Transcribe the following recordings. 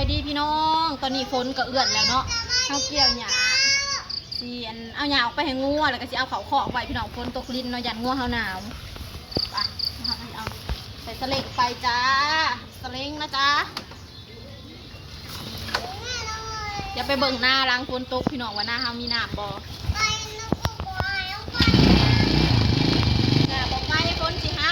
ສະບາຍດີພີ່ນ້ອງ ຕອນນີ້ຝົນກໍເອື້ອນແລ້ວເນາະ ເຮົາກ່ຽວຫຍ້າ ຊິອັນ ເອົາຫຍ້າອອກໄປໃຫ້ງົວ ແລ້ວກໍຊິເອົາເຂົ້າຄອກໄວ້ພີ່ນ້ອງ ຝົນຕົກລິນເນາະ ຢ້ານງົວເຮົາໜາວ. ໄປ ເຮົາກໍຊິເອົາໃສ່ສະເລັງໄປຈ້າ ສະເລັງນະຈ້າ. ດຽວໄປເບິ່ງນາຫຼັງຝົນຕົກພີ່ນ້ອງ ວ່ານາເຮົາມີນ້ຳບໍ່. ໄປນະ ບໍ່ໄປ ບໍ່ໄປ ຝົນຊິຫ້ຳ.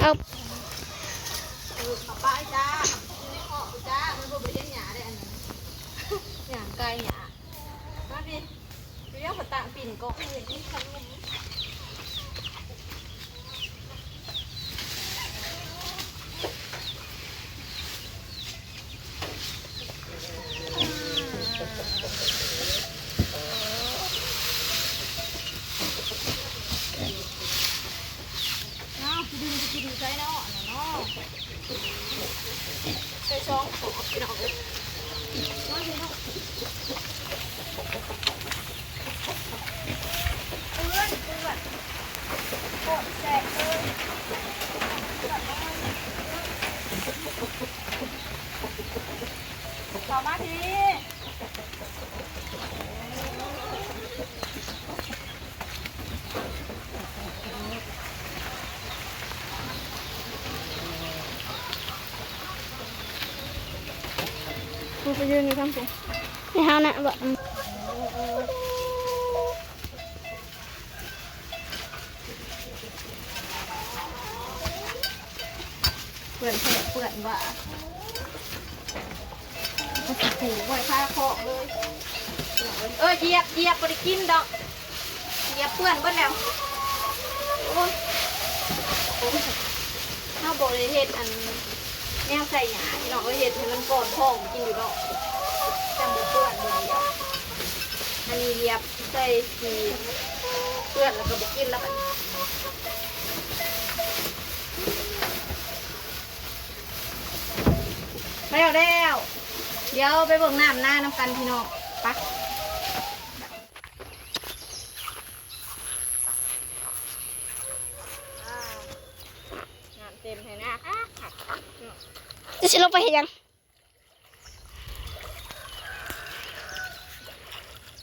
ເອົາ ເອີ ເຂົ້າໄປຈ້າ ຢູ່ໃນຄອກພຸ້ນຈ້າ ມັນບໍ່ໄດ້ເຫັນຫຍ້າເດ້ ອັນນັ້ນ ຫຍ້າໄກ່ຫຍ້າ ມາພີ່ ດຽວຂ້ອຍຕັ້ງປີ້ນກ່ອນ ເຮັດນີ້ຄັນ ເອົາ ຊິດຶງໄປກິນຢູ່ໃສເນາະ ອັນນັ້ນເນາະ ໃສ່ສອງຂອບ ພີ່ນ້ອງເອີຍ ມາພີ່ນ້ອງ ເປື້ອນ ເປື້ອນ ໂຄດແຊບເລີຍ ເຂົ້າມາພີ້. ກູໄປຢືນຢູ່ທາງພຸ້ນ ໃຫ້ເຮົານະ ບໍ່ ອືມ. ເປື້ອນແທ້ເປື້ອນວ່າ ເອົາຂີ້ປູໄວ້ຄາຄອກເລີຍ ເອີ ຢຽບ ຢຽບ ບໍ່ໄດ້ກິນດອກ ຢຽບເປື້ອນເບິດແລ້ວ ໂອ້ຍ ເຮົາບໍ່ໄດ້ເຮັດອັນ ແນວໃສ່ຫຍ້າພີ່ນ້ອງເອີຍ ເຮັດໃຫ້ມັນກ່ອນທ້ອງກິນຢູ່ເນາະ ຈັ່ງບໍ່ເປື້ອນ ບໍ່ຢຽບ ອັນນີ້ຢຽບໃສ່ຂີ້ເປື້ອນ ແລ້ວກໍບໍ່ກິນແລ້ວບັດນີ້ ແລ້ວ ແລ້ວ ດຽວໄປເບິ່ງນ້ຳນານຳກັນພີ່ນ້ອງ ໄປ. ຊິລົງໄປເຮັດຫຍັງ?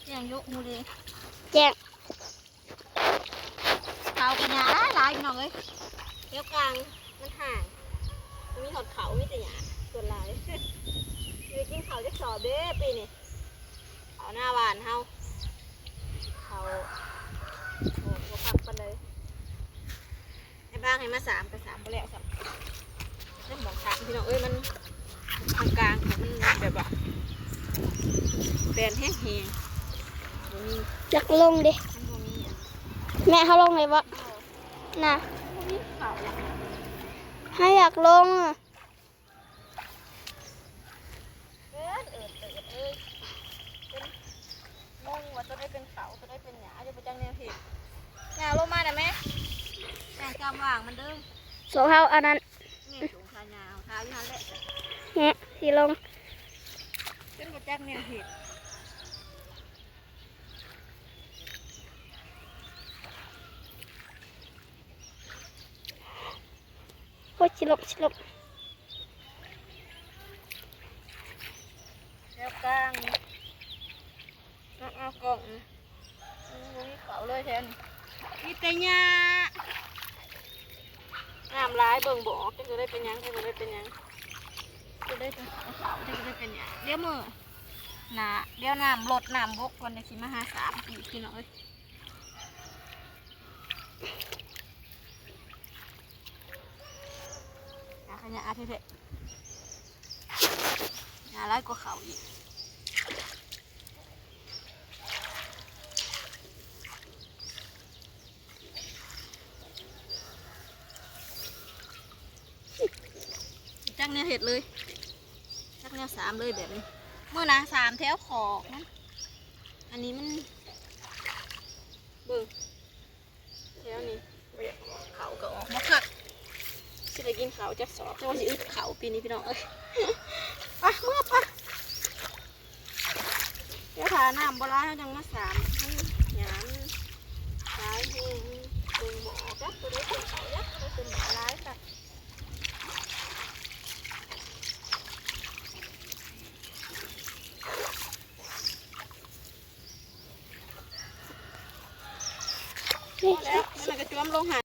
ແຈ້ງຢູ່ ຮູ້ເດ້ ແຈ້ງ ເຂົ້າກໍຫຍ້າຫຼາຍໆ ພີ່ນ້ອງເອີຍ. ແຖວກາງມັນຫ່າງ ບໍ່ມີຮອດເຂົ້າ ມີແຕ່ຫຍ້າສ່ວນຫຼາຍ. ຊິໄດ້ກິນເຂົ້າຈັກສອບເດ້ປີນີ້? ເຂົ້ານາຫວ່ານເຮົາ ເຂົ້າ ໂອ້ ບໍ່ຄັກປານໃດ. ໃຫ້ບາງໃຫ້ມາສາມກໍສາມບໍ່ແລ້ວຊ້ຳ. ຍັງໝ່ອງສາມ ພີ່ນ້ອງເອີຍ ມັນທາງກາງ ມັນແບບວ່າແບນແຮງໆ ບໍ່ມີ ຢາກລົງເດ້ ມັນບໍ່ມີອັນ ແມ່ ເຮົາລົງໄດ້ບໍ່? ນະ ບໍ່ມີເຂົ້າ ໃຫ້ຢາກລົງ. ເອີ້ນເອີ້ນເອີ້ນເອີ້ຍ ເປັນງົງວ່າຕົວໃດເປັນເຂົ້າ ຕົວໃດເປັນຫຍ້າ ຈະບໍ່ຈັກແນວເຮັດ. ຍ່າງລົງມາໄດ້ແມ? ຍ່າງຈຳຫວ່າງມັນເດີ ສອງເຮົາອັນນັ້ນ ນີ້ສູງຂາຍາວ ຂາຢູ່ຫັ້ນແຫຼະ ຫື ຊິລົງ ຈົນບໍ່ຈັກແນວເຮັດ. ໂອ້ຍ ຊິລົງ ຊິລົງ ແຖວກາງ ເອົາ ເອົາກ້ອງ ອືມ ບໍ່ມີເຂົ້າເລີຍແຖວນີ້ ມີແຕ່ຫຍ້າ ນ້ຳຫຼາຍເບິ່ງບໍ່ອອກ ຈັກຈະໄດ້ເປັນຫຍັງ ຈັກຈະໄດ້ເປັນຫຍັງ ຈະໄດ້ເປັນເຂົ້າ ຈັກຈະໄດ້ເປັນຫຍັງ ດຽວມື້ໜ້າ ດຽວນ້ຳລົດນ້ຳບົກກ່ອນ ຈັ່ງຊິມາຫາສາມອີກ ພີ່ນ້ອງເອີຍ. ຫຍ້າຂະຫຍ້າແທ້ໆ ຫຍ້າຫຼາຍກວ່າເຂົ້າອີກ. ຈັກແນວເຮັດເລີຍ ຈັກແນວສາມເລີຍແບບນີ້. ມື້ໜ້າສາມແຖວຂອກມັນ ອັນນີ້ມັນ ເບິ່ງ ແຖວນີ້ ເຂົ້າກໍອອກບໍ່ຄັກ ຊິໄດ້ກິນເຂົ້າຈັກສອບ ແຕ່ວ່າຊິອຶດເຂົ້າປີນີ້ ພີ່ນ້ອງເອີຍ. ໄປ ເມືອ ໄປ ດຽວຖ້ານ້ຳບໍ່ຫຼາຍ ເຮົາຈັ່ງມາສາມ ມັນຫຍ້າມັນຫຼາຍແຮງ ເບິ່ງບໍ່ອອກ ຈັກຕົວໃດເປັນເຂົ້າ ຈັກຕົວໃດເປັນຫຍ້າຫຼາຍຄັກ. ພໍແລ້ວ ມັນກໍຈວມລົງຫັ້ນ.